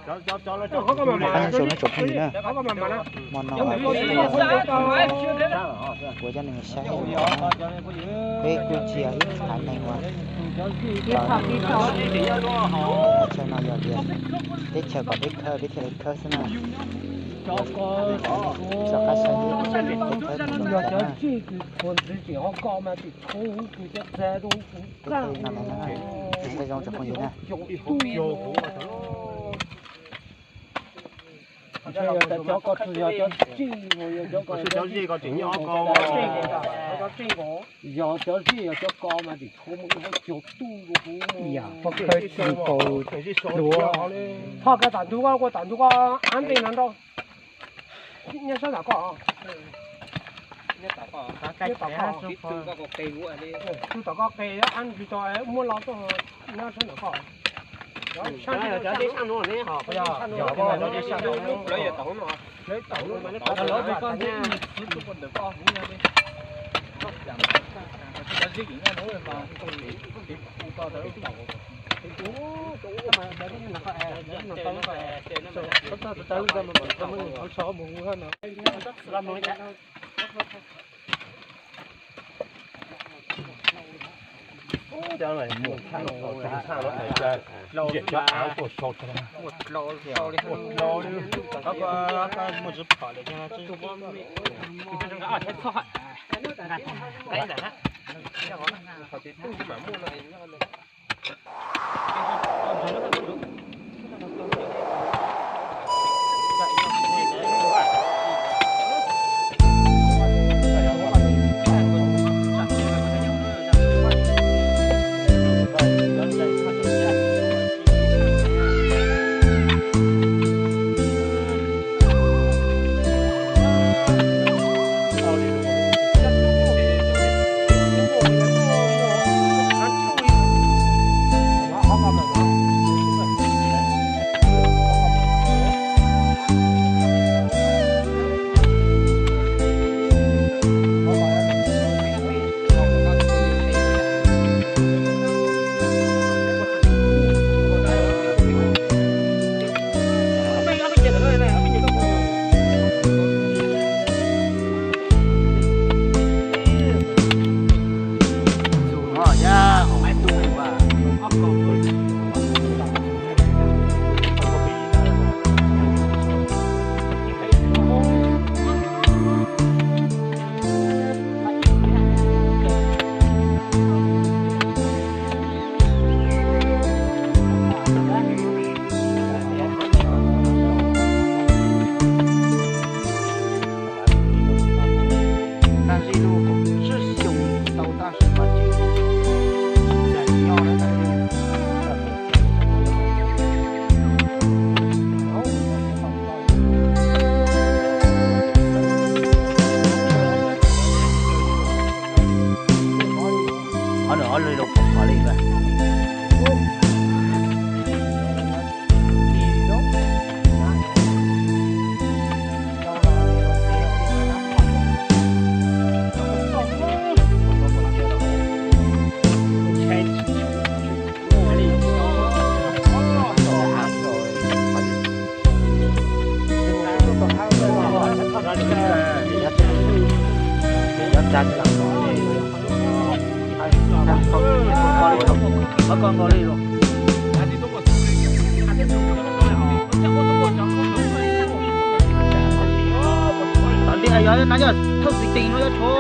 Pab Ntxoov no tsoom phooj ywg na, hmo no kuv coj nej mus saib peb kuj tsis yog ib txha neeg uas chaw no yog tias teb chaws kom peb khawb peb thiaj li khawb xwb na. Txoj qab saib peb khawb tus ntawm cov na. Kuv no na, tsis txawj zoo tsoom phooj ywg na. Yog cov zij yog cov ko mas tseem tshuav muaj ib hoob cog tuj rau kuv. Thoj koj tam ntug koj, koj tam ntug koj ab npe no nrau. Nyob sab nram koj. Nyob tom koj, tus tom koj qe ab ntsis tso muab lo tuaj nyob sab nram koj. Tom ntej yog na, yog thauj xis tees no yuav tshuav.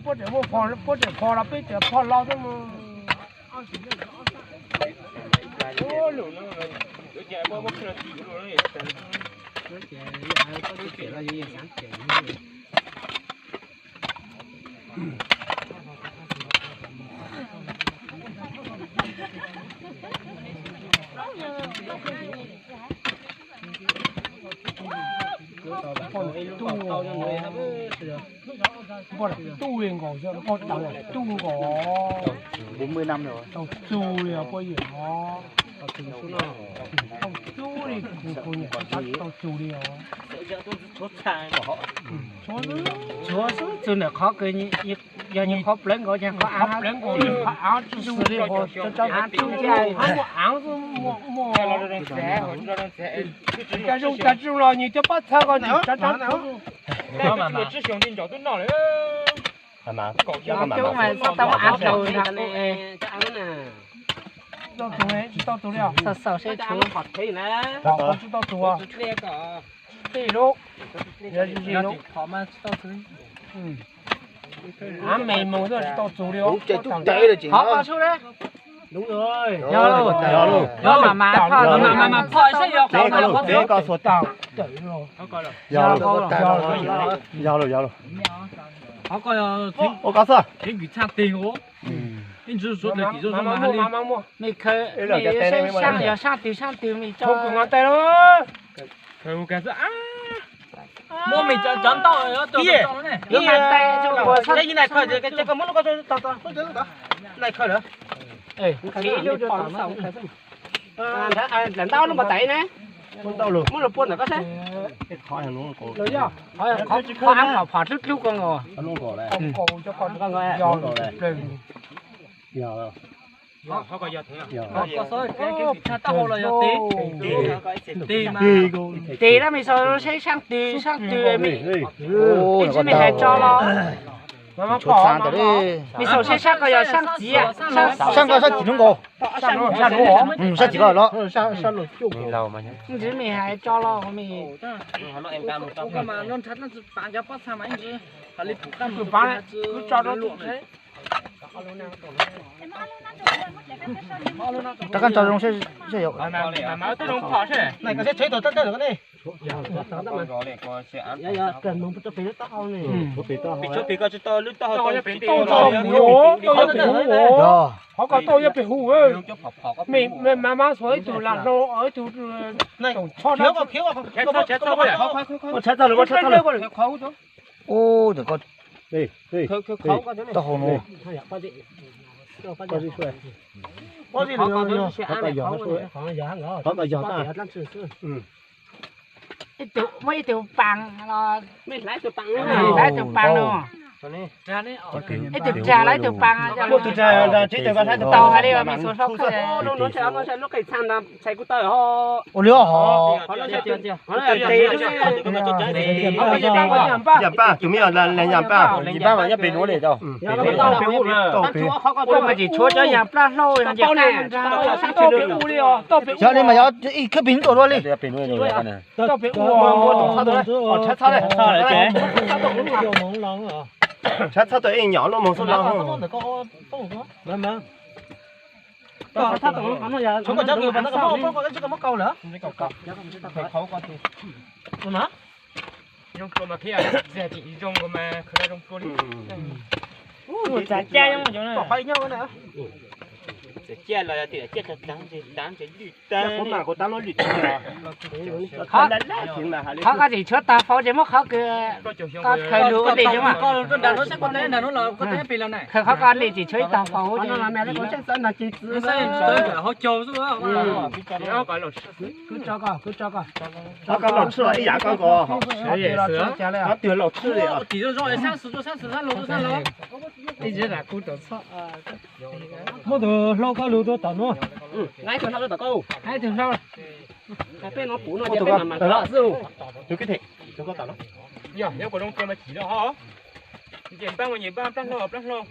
Puab tseem muaj phom, puab tseem phom los peb tseem phom los xwb mas. Npoj tub li nkaus, npoj tub nkaus. Tau txug li os puab yawm os. Tau txug li, kuv niam tau txug li os. Tshuav xwb, txug ntawm qhov kws yog nyias qhov plawv nkaus, yog qhov av, qhov av tsuj xwb li, av tsuj cia, muaj av xwb, muaj, muaj. Cas zoo cas tsis zoo los nyias cov pab txhawb ko tsis tsav tsav. Coob mas tau av rau nrad ne. Tau txug, tsis tau txug li os. Xaus xaus seb tshuav. Tsis tau txug. Tij lub, yog zis lub. Av me moog xwb tsis tau txug li os. Qhov ko sub na. Yog lawm, yog lawm, yog mas mas phom, mas mas phom saib yog qhov ko, yog lawm, yog lawm. Qhov ko yog kev kws tshaj teg os. Ib ntsis suav tawg tim zoo zoo mas li. Mej khaws, mej saib saab yog saab twg saab twg mej tso. Muab mej cov ntau, ib, ib, nai khaws, nai khaws lawm. Ntawm ntau lub npam tais ne, muab lug pua ntawm koj saib. Qhov av phom phom dlub dlub ko nkaus. Tes na, mej xaus saib saab twg saab twg, ib ntsis mej hais tso los. Mej xaus saib saab ko yog saab txiv, saab ko saab txiv lub nkaus. Saab txiv ko los. Ib ntsis mej hais tso los mej. Rov qab tso zoo seb yog. Qhov ko tau yog pem huv, mej mas mas xuas ib tug lam hlau, ib tug tsoom txhob. Ua tshab txog lawm, ua tshab txog lawm. Ub, ntawm ko taub hau no. Ib tug, muaj ib tug paas los, ib tug paas no. Ib tug rag los ib tug paas. Tau hais li mej xuas hlo kawg. Ua li hov. Yam Paj, tus mej yog Yam Paj. Yam Paj mas nyob pem nuav li tau. Tsis tshuav cov Yam Paj hlau. Yog li mas yog ib khawb pem nuav dua li. Tshab txhab ib nyom luaj moog xwb los. Zoo dua mas thiab, txiv tseem zoo dua mas khaws zoo dua li. Txav caj nyob cov na. Txav caj los yog tias caj tag tag, tag ces lwj tag. Qhov koj tseem tshuav tag faus ces muab qhov kws koj khaws lug ua ntej xwb mas. Khaws qhov koj ntej tseem tshuav ib tag faus. Muab tus hlau koj lug tuaj tom nuav. Tus hlau, tus hlau xwb. Tus koj tom no. Yog, yog kuv zoo kiag mas chim no ho. Nce npab ua nce npab, plab hlau plab hlau.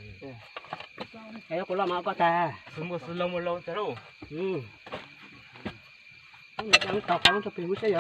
Xwm mus xwm laus mus laus tag lauj. Tau pem hu os.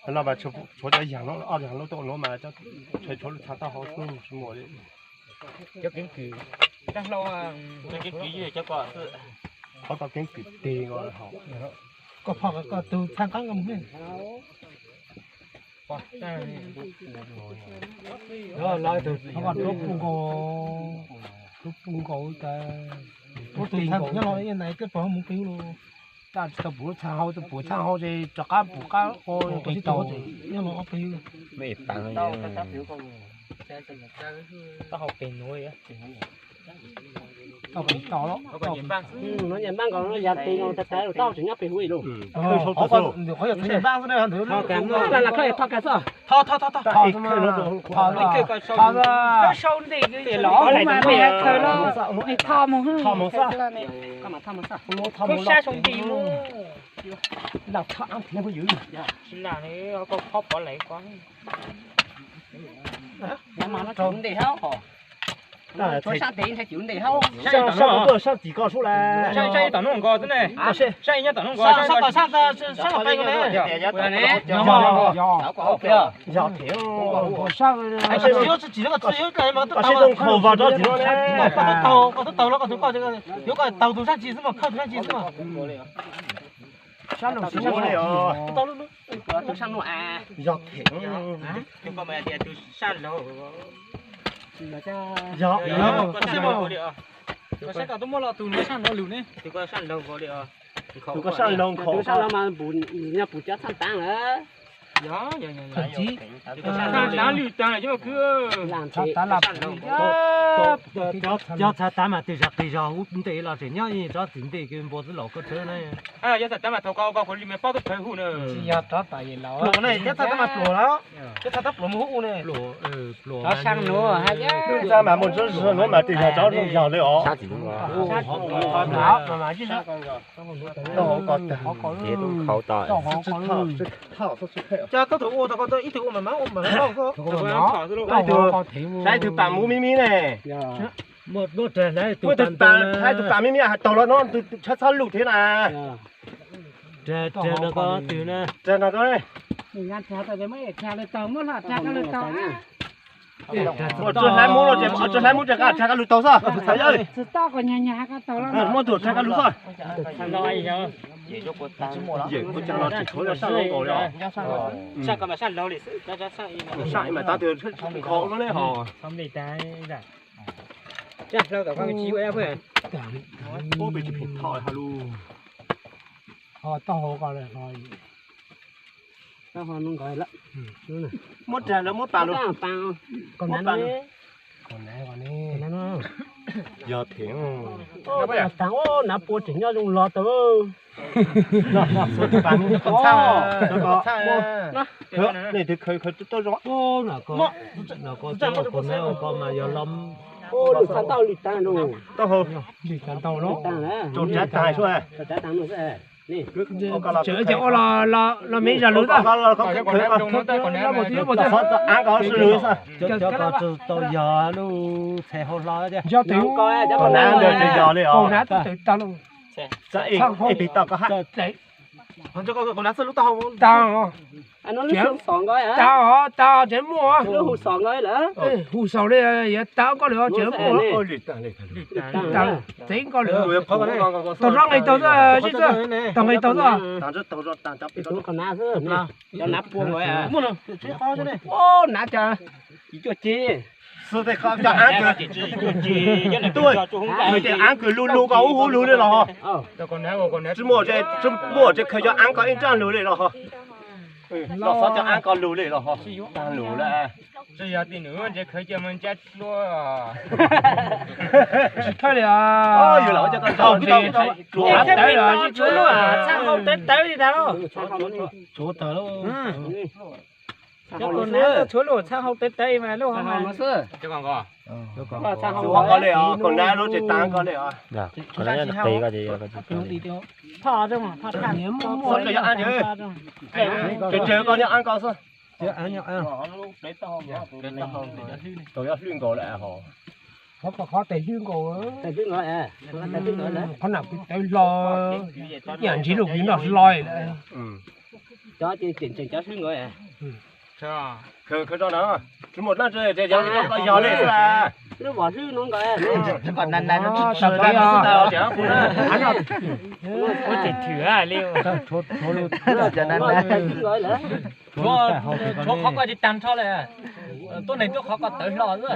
No mas tshuav cov yaam lub, ob yaam lub tuaj nuav mas tshuav lub txha taub hau xwb tsis muaj li. Cov keeb kwm, cov keeb kwm, qhov tau keeb kwm teg nkaus hos. Koj phom koj tug txhaj qab nkaus. Los tus rub pub nkaus, rub pub nkaus tas, rub tus txhaj nyob los ib nais koj pom mus qw los. Tab tsis tau pum txhaj hau, tau pum txhaj hau ces rov qab pum qab ua tsis tau. Nyob los ob peb. Taub hau pem nuav. Tau pem tau los. Nws npaaj nkaus no yam tes no tas tas tau tseem nyob pem huv lug. Qhov yog npaaj xwb na, ntawd los koj thoj kiag xwb. Thoj sau ntej los mas khaws los, thoj mus, thoj mus xwb. Koj sab sau ntej mus. Lam thaj av thiab phooj ywg. Tsis lam li koj phob pov lawm ko. Sab tes nthe cim ntej hauv. Sab tuaj sab tim koj sub lawm. Sab ib tom nuj nkaus xwb ne. Sab ib nyob tom nuj nkaus, sab tom sab, sab tom peb ko ne. Yog thiab. Koj sib tau nkhaus vag rov tim no ne. Koj twb taug los koj tus koj, yuav koj taug tus sab ntsis xwb mas, khawb tus sab ntsis xwb mas. Sab laug, sab laug. Tus sab nuav, yog thiab. Tus koj mas tias tus sab laug. Yog, yog, koj sab laug li os. Koj sab koj tuaj muab los tus nuav sab nuav lug ne. Tus koj sab laug li os. Tus koj sab laug nkhaus. Tus sab laug mas nyob pum cov txhaj taab lawm. Yog, yog, yog. Tus koj sab laug lwj taag cov kwv. Txhaj taab lawm. Cov txhaj taab mas tes zag qis zog ub ntej los tseem nyob ib tsob txiv ntej kws npua xwb los koj tshawb na. Yog txhaj taab mas thaum koj ua koj kuv li me pob tub phawv hu na. Yog rov tom yim laus ne, cov txhaj taab mas pluam lawm. Cov txhaj taab pluam mus hu ne. Pluam, pluam. Cov sab nuav hab, txhaj mas mus tsob nuav mas tes zag tsob zoo yog li os. Tau hauv ko tag. Ces tub khaus tas. Cov tub tug ua tau ko ib tug ua mas mab ua mas lauj xwb. Saib tug pam muv mib mib ne. Muaj tug pam, saib tug pam mib mib has taug los no tshab txhob lug thiab na. Rag, rag no ko twg na? Rag no ko ne. Muaj tug hlais muv no ces tug hlais muv rag qab rag qab lug taug xwb. Muaj tug rag qab lug xwb. Sab ko mas sab laug li, sab mas tab twg nkhaus no ne ho. Sab laug tom koj tsis ua peb tsis phem tho ha lug. Ho taub hau ko lawm ho. Muab rag lawv muab tas lug. Yog thiab. Nav pua tseem nyob zoo los tau. Nej twb khaws khaws tau zoo. Tau hau. Tsav taag xwb. Ces ua los los me zog lug. Av ko sib lug xwb. Cov ko tau yog lub txhais hau hlo thiab. Yog tes, yog tes, tau lug. Tag, tag, tsev muaj, hu xaus li, yuav tag koj lawm tsev muaj. Tsev koj lawm. Tau zog nqis tau xwb, tau nqis tau xwb. Nav cas, tuaj ces, nws ces av kws lug lug koj ub hub lug li los ho. Tsis muaj, tsis muaj tsev khaws cov av koj ib nrab lug li los ho. Los xov cov av koj lug li los ho. Tag lug lawm. Tsis yog tij nws tsev khaws coj mus ncab dluab. Tsis thawj li os. Txhaj hau tawv tawv li ntag. Cov kaus nab tshuav luaj txhaj hau tawv tawv mas luaj. Kaus nab lub tsis tag koj li os. Phoj, phoj, koj nyob av koj xwb. Tau yog hlwb nkaus lawm hos. Qhov ko qhov tes hlwb nkaus, qhov nam kuv tawv hlo, yam ntsib lus kuv noj hlo lawm. Tsis muaj dlaab tsi, yog li xwb. Tshuav qhov koj tsis tag nrho li, tuab neeg tuab qhov koj tawv hlo xwb.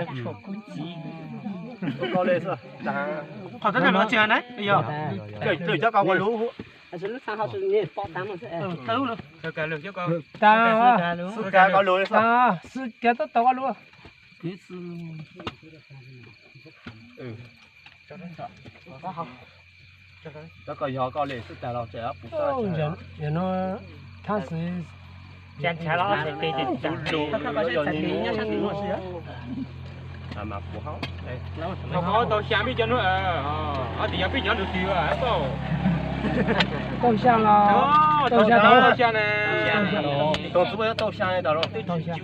Qhov tawv cov ko ua lub, xwb kav ko lub, xwb kav tab tau ko lub. Cov ko yog koj li xwb tag los tseem puv toj. Thab xwb. Tau xya pib cov, ob tim yog pib cov lus twg tau xya los tau xya, tau xya ne. Tau xya, tau xya.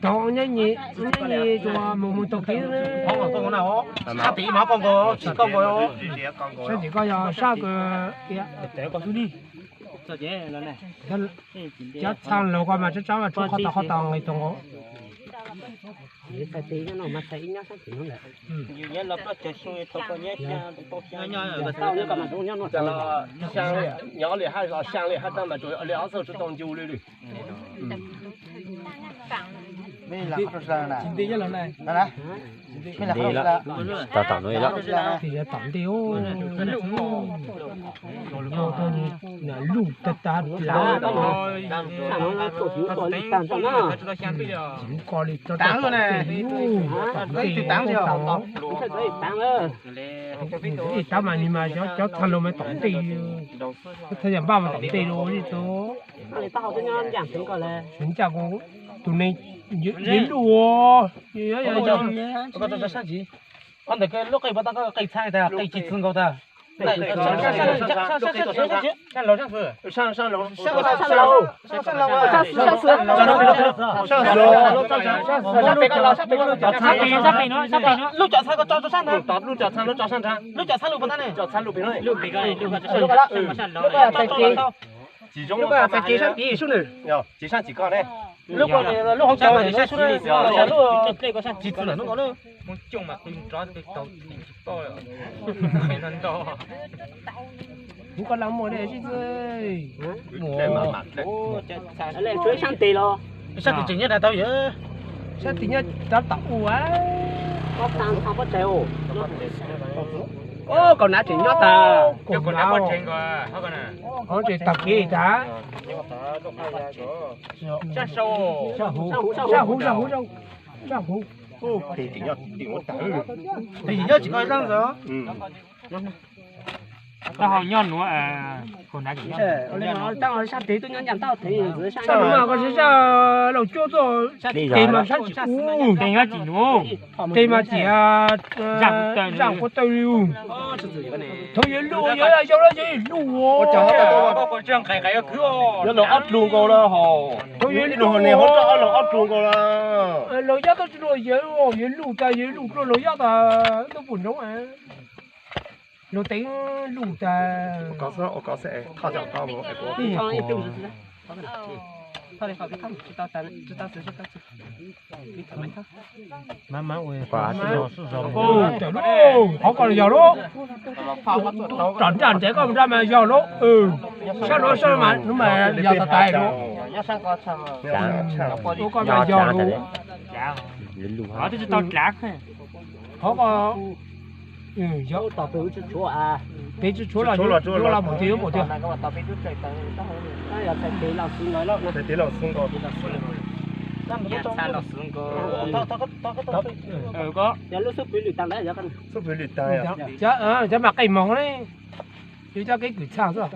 Tau nyob nyi, nyob nyi tsuas mus mus tau kev. Sab tim mas koj nkaus, tsis koj nkaus. Sab tim koj yog sab kawg. Cov txha laug ko mas tsab tsab mas tshuav qhov tau qhov tau nqis tau nkaus. Nyob li hab los xyaa li hab tab mas tsuas li ob txoj tsis tau ncu li li. Tom tom no tom ntej, luj tag tag, tsis ko li, tom ntej, ib tab mas nws mas cov txha laug mas tom ntej, thaj yam npaj mas tom ntej li tus. Tus neeg yog luj, qhov ntawm lub qe puas tab koj qe txhab tas, qe tsis txwv nkaus tas. Lub cov txhab ko tso rau sab nrad, lub cov txhab lug puas tab ne, cov txhab lug pem no. Lub ko txais kev sab tid sub nws, lub ko lub hauv cov sab tid, lub tsis txwv ntawm hnub nkaus na. Hnub ko laj muaj dej zib txwj. Sab tid tseem nyob nrad tau yawg. Sab tid nyob rov tom ua. Kaus nav tseem nyob tas, kaus nav tseem tag kev tas. Sab huv, sab huv, sab huv. Tim nyob tim ua tawg, tim nyob tsis ko zaaj ntawd. Taub hau nyob nuav, kaus nav tseem nyob. Sab tid tub nyob ncaj tau, sab nuav mas koj sab laug cuab tuaj, tes mas sab tim ub, tes mas tim zaaj quav tawg li. Thaum yawg luj, yawg yau lawm yawg luj. Yawg laug ob dlug nkaus lawm hos. Thaum yawg luj, laug ob dlug nkaus lawm. Laug yab tuaj tsi luaj yawg, yawg luj tas yawg luj dlua laug yab tas tuaj pum ntsoov. Lub teeb lub tas. Qhov ko yog lub, rov nraj ntev koj mus nraj mas yog lub, sab no sab no mas yog tas tas lub. Ua koj mas yog lub. Qhov ko, peb tsis tshuav los yuav los mus tiag yuav mus tiag. Cov mas qe moog ne, yus cov keeb kwm txha xwb.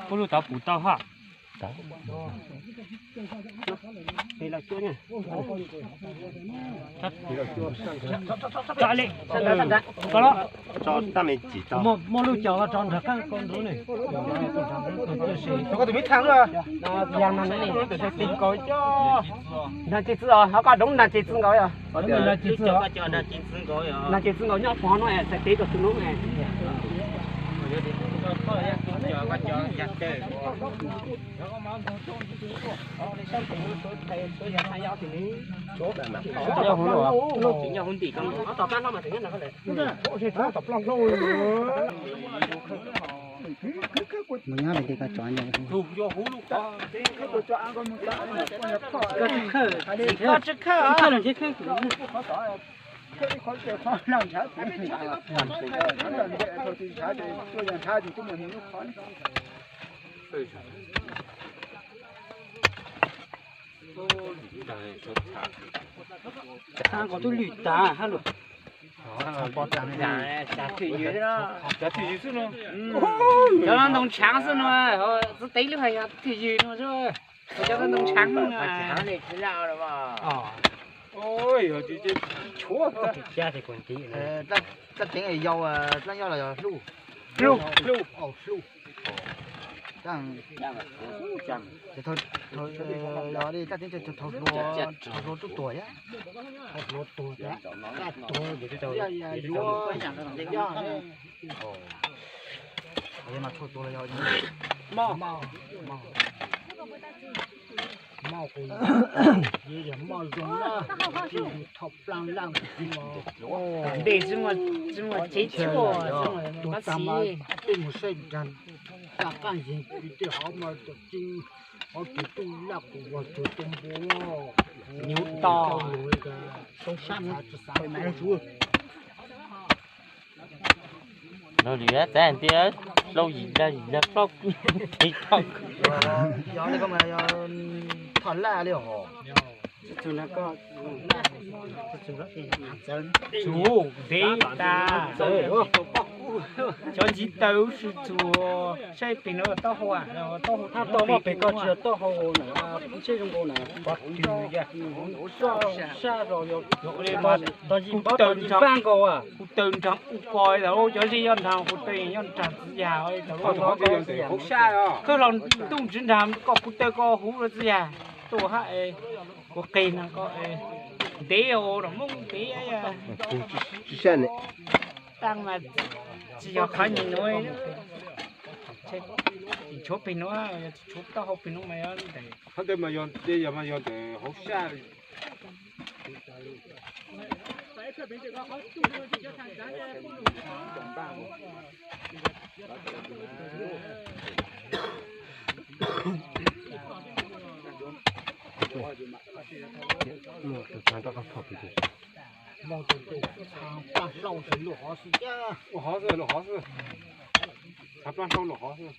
Kuv lub tod pum tau haj. Muaj lub cov tso nrag qeej ko nrad ne. Nag ces txwv os, ho koj doov nag ces txwv nkaus os. Nag ces txwv nkaus nyob pov no txais teb rau tus nub ne. Mus nyob pem tej ko tso. Koj tsis khawb, tsis khawb los ntshe khawb. Txha nkaus twb lwj tas hab lus. Cov twj ywm xwb no, cov ntoo tshaav xwb no, txwv teb lub hais yog twj ywm no, cov ntoo tshaav no. Txaj teeb yog, txaj nyob los yog hluj? Hluj. Txaj teeb thaum hluas, thaum hluas tub tuag, thaum hluas tuag, txaj tuag, yuav, yuav, moj, yog moj zoo na, thaum plaag laj ntej tsis muaj tsev tshuaj, tuag tag mas peb mus saib nraag, tag qaab yeeg peb tej hov mas tseem hov tug tub laj kuv ua tug tub npua, nyuv to, sab tsis xav. Los lwm txav tias hlauj yim lag yim lag plaub, thoj laj li hos. Tsuv ntev tas, cov ntxiv taw ub si txuas saib pem no taub hau, taub hau, taub hau pem ko tsis yog taub hau na, tsheb zoo nkaus na, sab zog yog kuv taw nraag, kuv taw nraag ub ko tas, cov zej yog nraag, kuv taw nyob nraag txiv yag tas. Kawg los ntuj ntswv nraag koj kuv taw koj huv rau txiv yag tuaj hab, kuv qig no koj ntev os, Moob ntev. Taab mas tsis yog qhov nyuam nuav, tsis tshuav peg nuav, yog tsis tshuav taub hau peg nuav mas yog ntawm, qhov ntawd mas yog, yog mas yog ntawm hauv sab. Muaj tus tshav rov qab phom pem tus, muaj tus tshav plaaj hlaub xwb, luaj hov xwb, luaj hov xwb, luaj hov xwb, tshav plaaj hlaub luaj hov xwb.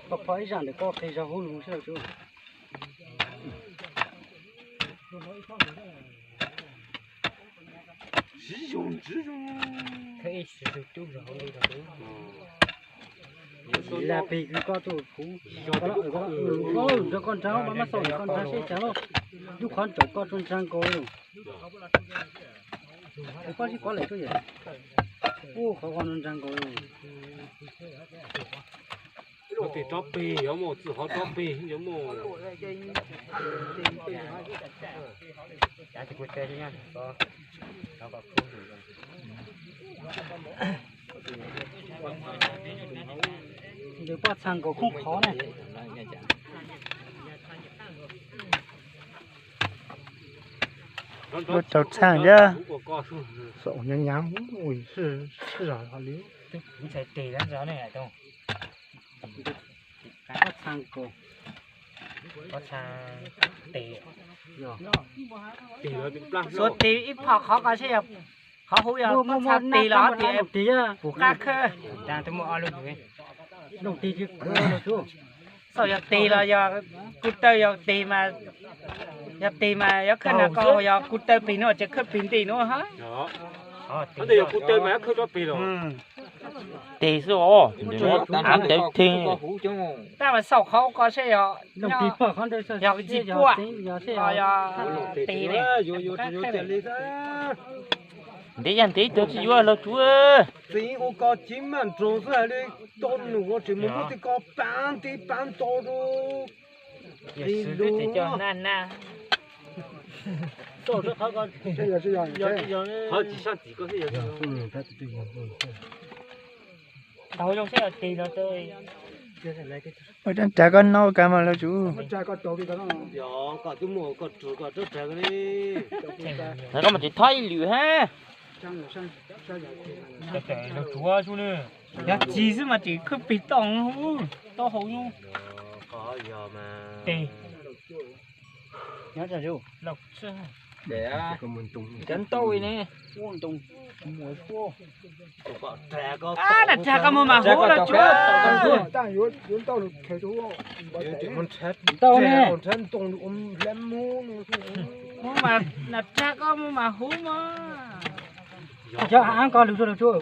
Koj pom ib zaj ntawm koj qhia zog hub lug sab lawm tsuv. Siv zog ntxiv zog. Lag pig kws koj tuaj kuv, nrog koj nrhav mas mab xaus koj nrhav seb caag lauj. Lub qhov ntsaum koj tsuas nrhav nkaus li. Kuv pab sib kov lawm tsuj yam. Ub, qhov ko nrhav nkaus li. Tus tsob peg yuav mus, txwm hov tsob peg yuav mus. Ntawm poj txha nkaus khoob qhov na. Lub rau txheej thiab. Xaum nyaav nyaav, ui, sib zog li. Ntxhais tes lawm zog ne. Poj txha tes. Xuas tes ib phom qhov ko seb yog, qhov huv yog poj txha tes los tias pum qab khawb. Xaum yog tes los yog kuv taw, yog tes mas, yog tes mas yuav khawb na ko, yog kuv taw pem no ces khawb pem ntej no ha. Tes xwb os, av ntawd theej. Tab mas xaum qhov ko seb yog, yog tsis puaj los yog tes ne. Ntev yog ntev tus tsis yuav los tsuav. Txiv ua ko tsis mam nroo xwb hais li, tau num ua tsis mus lub tib ko pab tib pab nto rau. Yog xwb twb tsis coj naj naj. Qhov tsis sab txim ko xwb yog. Tau zoo seb yog tes los. Ua rab rav koj noj ka mas los tsuav. Koj mus tsis thob ib lwm hab. Yog tsis xwb mas tseem khawb pem toj, toj hauv. Tes. Cov ntau ne. Ab, nas rag koj muag mas huv los tsuav. Ntau ne. Muag mas nas rag koj muag mas huv mas. Cov av koj lug rau los tsuav,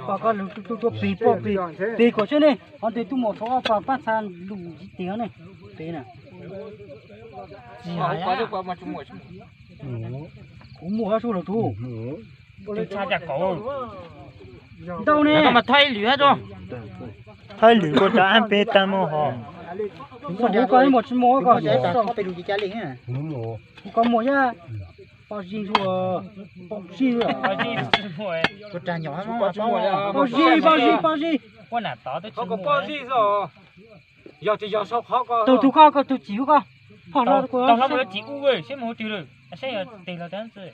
pom koj lug tu tu peg pog peg peg kom seb ne, qhov ntawd tub mus rau ob pab txha lug tsis tig ne. Peg na. Kuv muaj ob sub los tsuav. Ntau ne. Mas thob ib lwm hab tso. Thob ib lwm koj rov ab peb tag mus hos. Huv koj ib mus tsis mus koj. Huv koj mus yaj. Poj zig ntsuag, poj zig, poj zig, poj zig, poj zig. Yog tsis yog sau qhov ko, tug tug koj, koj tug cim koj, phoj hlob kuv cim ub seb mus twg lawm, seb yog tes los tag ntxwg.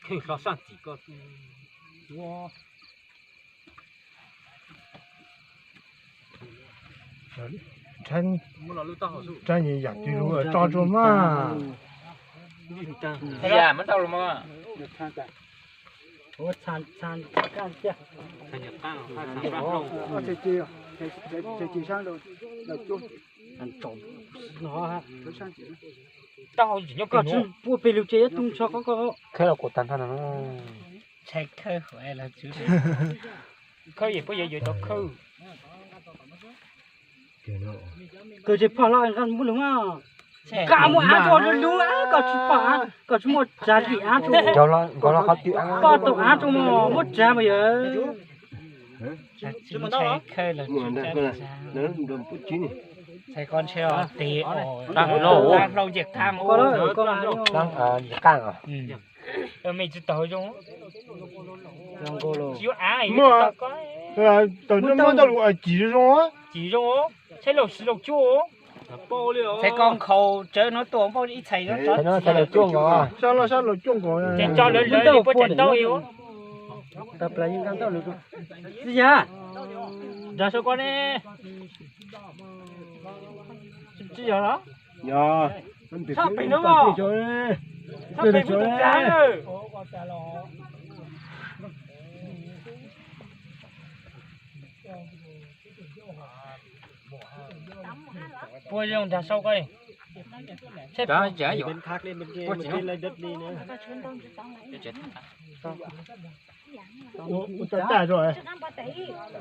Hlo sab txim koj. Rab nyuam yam twg lug tso rua mas. Koj tsis pub pem lug ces yuav tu ntsho qhov ko. Khawb los kuv tag nrho no. Ntshai khawb, khawb yam puab yuav yuav cov khawb. Kws tsis phoj hlob nqa muab lug mas. Koj muab av rua lug lug, koj tsis pom av, koj tsis muaj tsav li av rua. Koj tau av rua mas muab tsav mas yog. Ntshai khawb los tsis tsav li tsav. Ntshai koj ntshe tes os, hlau nce qab mus. Me tsis tau zoo. Tsis yuav av, tau nyob muab tau lug cim zoo. Cim zoo, saib laug siv laug cuab. Txhais ko nkhaus tsawv no tuaj npauj ib txhais no. Sab laug cuab nkaus, ces tso lawv lawv li puab tsav ntaub li. Tsis yog, nrag sau ko ne. Tsis yog los? Tshaj pem no, tshaj pem kuv tus nrag. Puab zoo nrag sau ko.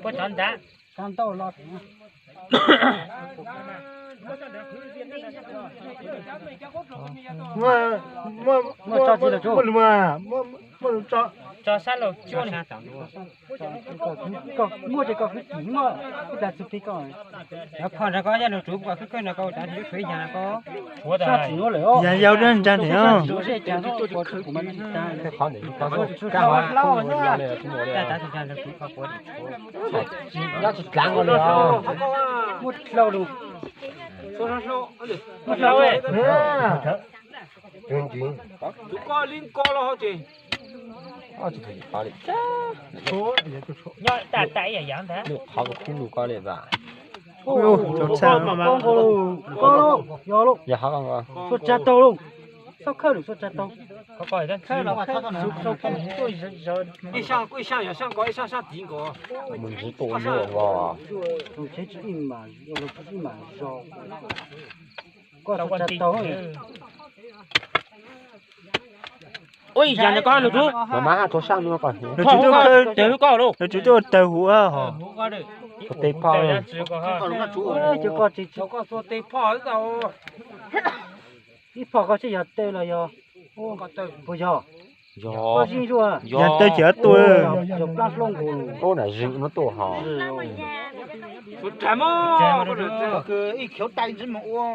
Puab tso ntag. Kab ntau los. Muaj, muaj, muaj, muaj lus mas, muaj lus tso. Tso sab laug cuab. Muaj ces koj kwv tij muaj, ib tag txug peb koj. Cov phom nrog koj yog lus tsum koj khwb khwb nrog koj tas lub tshuav ib yam koj. Sab tsis nuav lawm os. Yog yau dab ntag ntawm no. Muaj dlau lug. Muaj dlau. Tus koj li ko los ho ces. Nyob tas tas ib yam yaav ntag. Lub qhov kub lug ko li vas. Koj lug, yog lug. Xuas tsa tau lug. Xauj khawb lug xuas tsa tau. Ib xyaa, ib xyaa yog sab nkaus, ib xyaa sab tid nkaus. Mus ntxiv tuaj nkaus. Tus tsheb tsis ib mam, tus tsheb ib mam zog. Koj xuas tsa tau. Ua ib yam nrog koj lug tub. Mas mas hab rua sab nuav koj. Lug tsis tuaj kawg, lug tsis tuaj ua tawg huv hos. Txua teg phom. Cov koj tsis, cov koj txua teg phom. Ib phom koj tsis yog tawg los yog, puas yog? Koj zib zuag. Yog tawg ces tuaj. Yog plab hlob nkaus. Ub, na zib nuav tuaj hos. Ib khiav tais ntsis mus ua.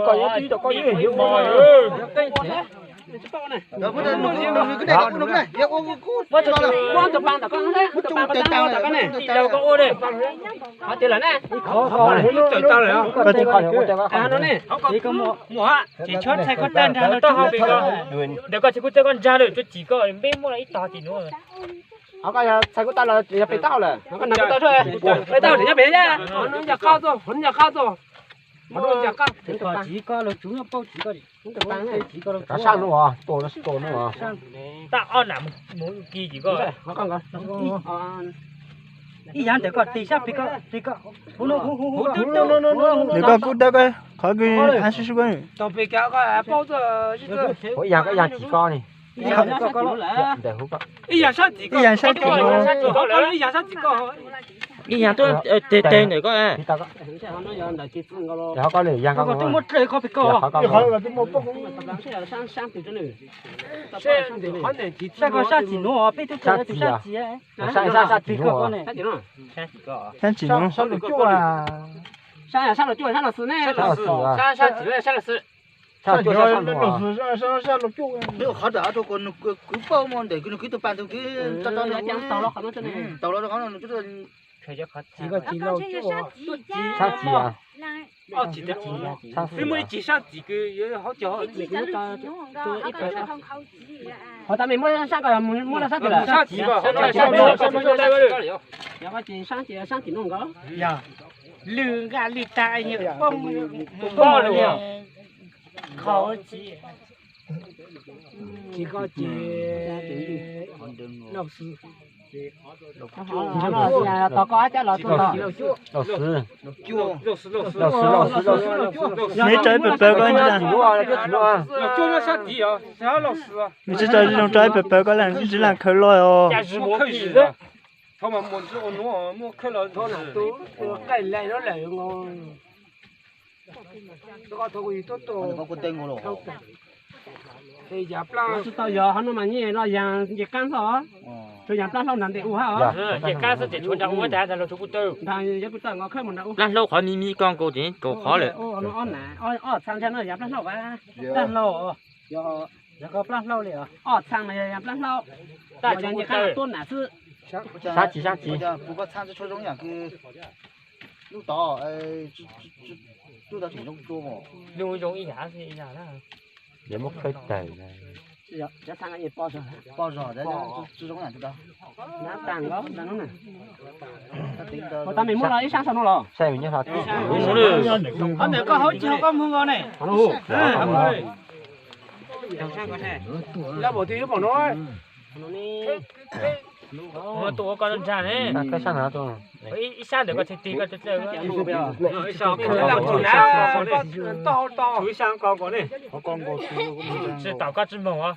Koj yuav twb tau koj yuav hnyuv mos. Koj tsis qhov, ntawm koj tsis kuj txawj koj ntsag lawm, tsuas cim koj npeb muaj ib tog tim nuav. Koj yog txhais kuj tau los yog pem tau lawm. Pem tau, pem tau, nyob pem, nyob qab txog, nyob qab txog. Tsis koj los tsuav nyob paub tsis koj. Rov sab nuav, tuaj nuav, tuaj nuav. Tab ob nam mus kis tsis koj. Ib yam ntawm koj tig sab pem koj, pem koj. Ntawm koj kuj tau koj qhov kws sib sib koj. Ib yam koj yam tsis koj ne. Ib yam sab tsis, ib yam tuaj teg teg ntawm koj. Koj twb muab dlej koj pem koj. Sab koj sab tsis nuav, peb twb teg tus sab tsis. Sab tsis nuav. Sab, sab los cuaj, sab los xwm ne. Sab los xwm, sab los xwm. Sab los cuaj, sab los xwm. Qhov ntawm rau kuv nws kwv pauj mus ntawm nws kwv tus pas ntawd kwv tau rau nws, tau los rau qhov no nws. Sab tsis, sab tsis. Peb muaj ib tsis sab tsis kws yuav hauv cog. Qhov tas mej muab sab ko, muab laj sab twg lawm? Sab tsis ko, sab tsis nuav nkaus. Lwg nqaj lwg tag, poob, poob li. Qhov tsis, tsis ko ces Lauj Xwb. Tos koj ab cab los. Lauj Xwb. Nws tso ib pawg pawg koj. Nws tsis tso zoo tso ib pawg pawg koj, ib tsis lam khaws los os. Tsis tau yog hov no mas nyiaj no yog nce qab xwb. Tsuas yog plab hlaub nrag ntawm ub hab os. Nce qab xwb ces tshuav nrag ub tas nrag laug tshuav kuj tawg. Nrag yog kuj tawg nkaus khawb mus nrag ub. Plab hlaub qhov me me ko nkaus ces kaum qhov lawm. Ob txha ntshai no yog plab hlaub, plab hlaub. Yog koj plab hlaub li os. Ob txha mas yog plab hlaub. Yog nce qab tuab nam xwb. Sab tsis, sab tsis. Lub tod, lub zoo ib yam, ib yam na. Yog muab khawb tawg. Ua tas mej muab los ib sab saum no los? Saib nyob hov. Qhov ntawm koj hauv tsis hauv koj muag nkaus ne. Lab npaum twg yuav npaum no. Ua tus ua koj ntag ne. Ib sab ntawm koj tsis tig koj txawj. Tsis tom koj tsis moog.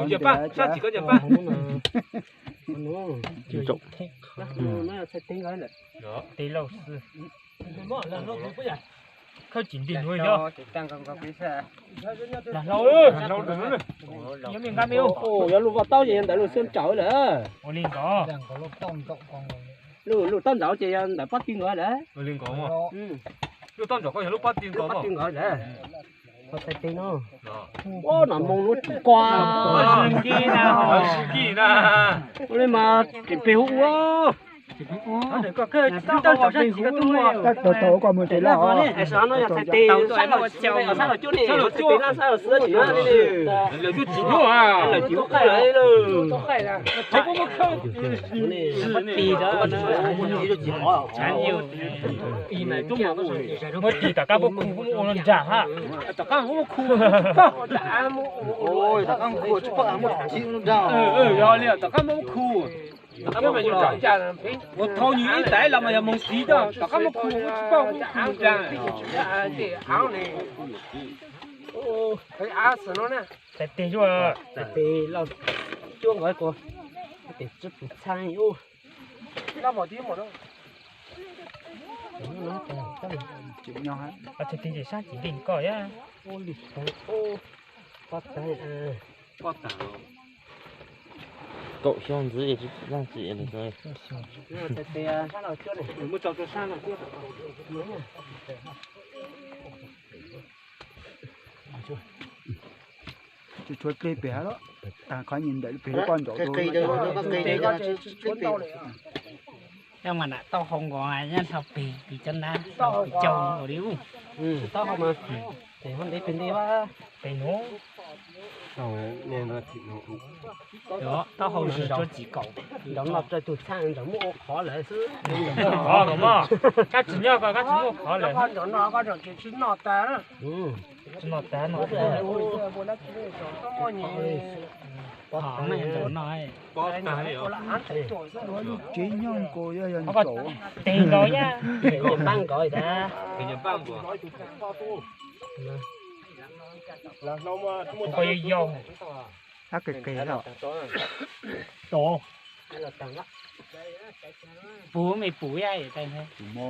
Nws nce paj, sab tsis koj nce paj. Tes lauj xwb. Khawb tsis nti nuav yog. Lam hlau, yog me nqab me ub. Yog lub vaj taub ces yog ntawm lub xub ntsaum lawm. Ua li ntawd. Lub taub ntsaum ces yog ntawm pob tw nkaus lawm. Lub taub ntsaum koj yog lub pob tw nkaus lawm. Ua no moos lub tsis koj. Ua li mas tseem pem hu ua. Tau tau koj mus tsev laj. Lawv tsis muaj, lawv tsis muaj qaij lawm. Muab tis tom qab muab khu ua nrag hab. Tom qab muab khu, tom qab muab khu tsis paub muab tis ua nrag. Yog li tom qab muab khu. Ua thaum nws ib tais los mas yog moos tiv coj tom qab muab khu tsis paub muab khu nrag. Tes tes, tes lauj, cuab nkaus tes tsib pus txhab ub. Tes tes ces sab tsis nti koj yab. Kaum xyoo ntxiv tsis tau txim. Tshuav dlej pem hab los, qhov nyias ntawm pem lub pob ntsaum. Yog mas nam taub hau nkaus nyob nrho pem, pem cov nab, pem caug nkaus li ub. Taub hau mas, pem ntev pem ntev, pem nuav. Taub hau tsis tau txim kaum. Nram no raws tus txheej nram muaj ua qhov lawm xwb. Qhov los mas, koj tsis nyob koj, koj tsis muaj qhov lawm. Nram no koj tseem tsis noj tas. Tsis noj tas no. Lub tsev nyob nkaus yog yog nkaus. Tes nkaus yab. Npaaj nkaus tas. Kuv yog yog. Ab, qis qis los. Tos. Puv me puv yab. Tus mo.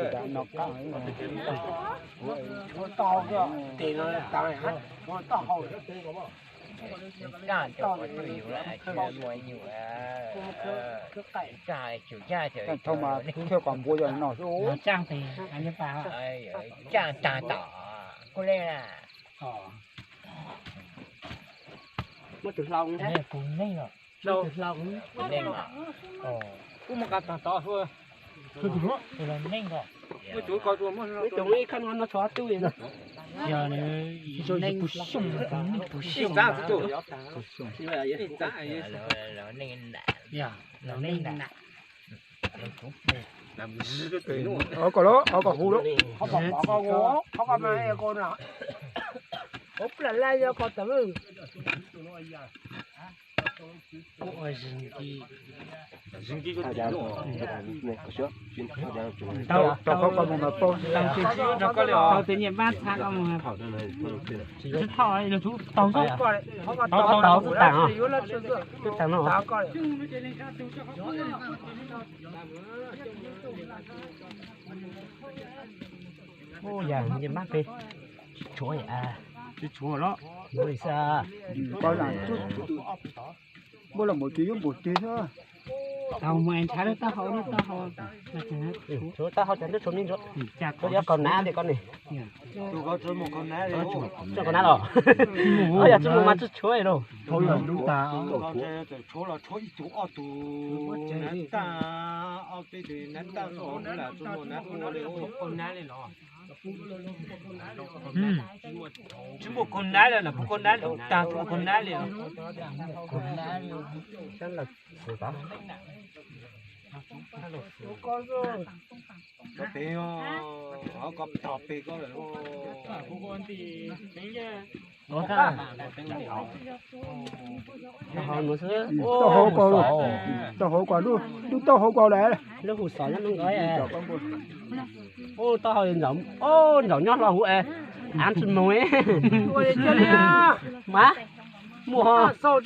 tsis tas no qab. Thauj mas thiaj kom npua yog no xwb. Muab tus hlau thiab. Kuv mus qas tag tod xwb. Muab tus ko tua muab tus ib khab no tshuav tub li no. Yog neeg puv xyoo, neeg puv xyoo. Yog neeg na. Ov kom lawm, ov kom huv lawm. Tau qhov ko mus mas paub. Tau tus nyuam mab txhab ko mus. Tsis tau, tau xwb tas. Tau no. Ub, yam nyuam mab pem tsis tshuav, tsis tshuav los. Muab los mus ces yuav npaum twg xwb. Tau mus ntshav lub taub hau, lub taub hau. Tshuav taub hau cas twb tshuav me ntsuav. Tshuav yuav kaus nav tias koj ne. Tshuav kaus nav los. Yog tsis mus mas tsis tshuav li lauj. Tshuav los tshuav ib tug ob tug nav tag, ob peb tug nav tag, nav ua li kaus nav li los. Tsis muaj kaus nav li, nws pub kaus nav li, tag tsis muaj kaus nav li. Ko pem, ho ko tog pem ko lawm. Taub hau ko, taub hau ko, lub taub hau ko lawm. Lub hu xov nyob nub nkaus. Ub, taub hau ntsaum, ub, ntsaum nyob hlo huv es, av tsis mus. Mas muaj, khawb los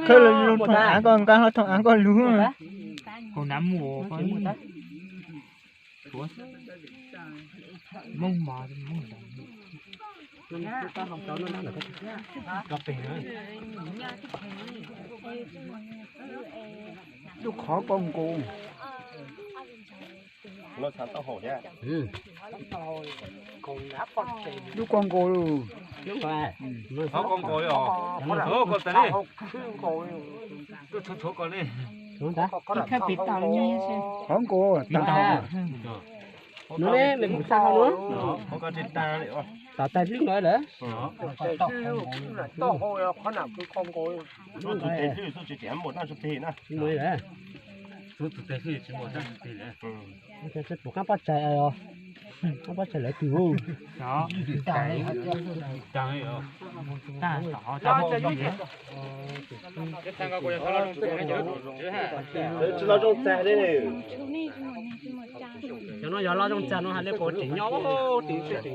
thooj av ko nqa hlo thooj av ko lug. Kaus nav mus. Lub qhov ko nkaus. Lub ko nkaus. Qhov nkaus li os. Qhov nkaus. Qhov nkaus. Nub ne, me mus tag hauv nub. Tom tais hlwb nkaus lawm. Tsis mus li lawm. Tsis pum qab pob tsaig os. Qab pob tsaig lawv twg hu. Tsis los zoo txais li. Cov no yog los zoo txais no hais li puas tseem nyob, tseem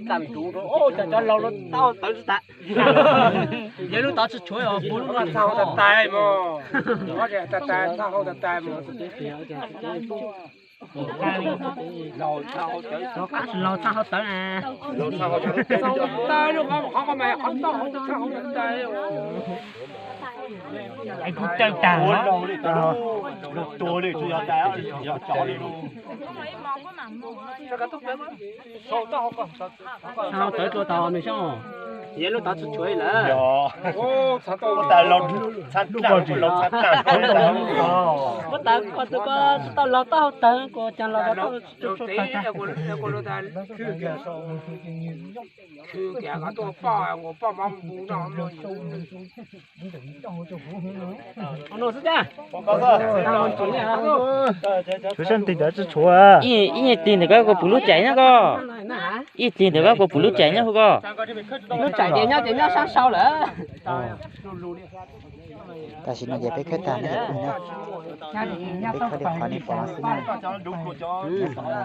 tag ntuv rau cov cov laus no tau tawv tsis tas. Yog lub tod tsis tshuav os, puv lub no txaj hau tas tais mos. Txaj hau tas tais mos. Laus txaj hau tawv na. Txaj hau tawv, qhov ko mas qhov txaj hau tas tais. Tus tawg tag, tua li tsis yog tais, yog cov li. Txaj hau tawv tua tau me xyoob, yog lub tod tsis tshuav lawm. Yog tas laus txaj tag. Muab tas ko tus ko tsis tau laus txaj hau tawv, kuv cas laus txaj hau tawv. Tshuav sab nti ntawd tsis tshuav. Ib nyuag tig ntawm ko kuv pum lub cais nyob ko. Ib nyuag tig ntawm ko kuv pum lub cais nyob ko. Lub cais ces nyob ces nyob sab saud lawm. Tam sim no ces peb khawb tag ne, peb khawb li qhov nej pom no xwb na.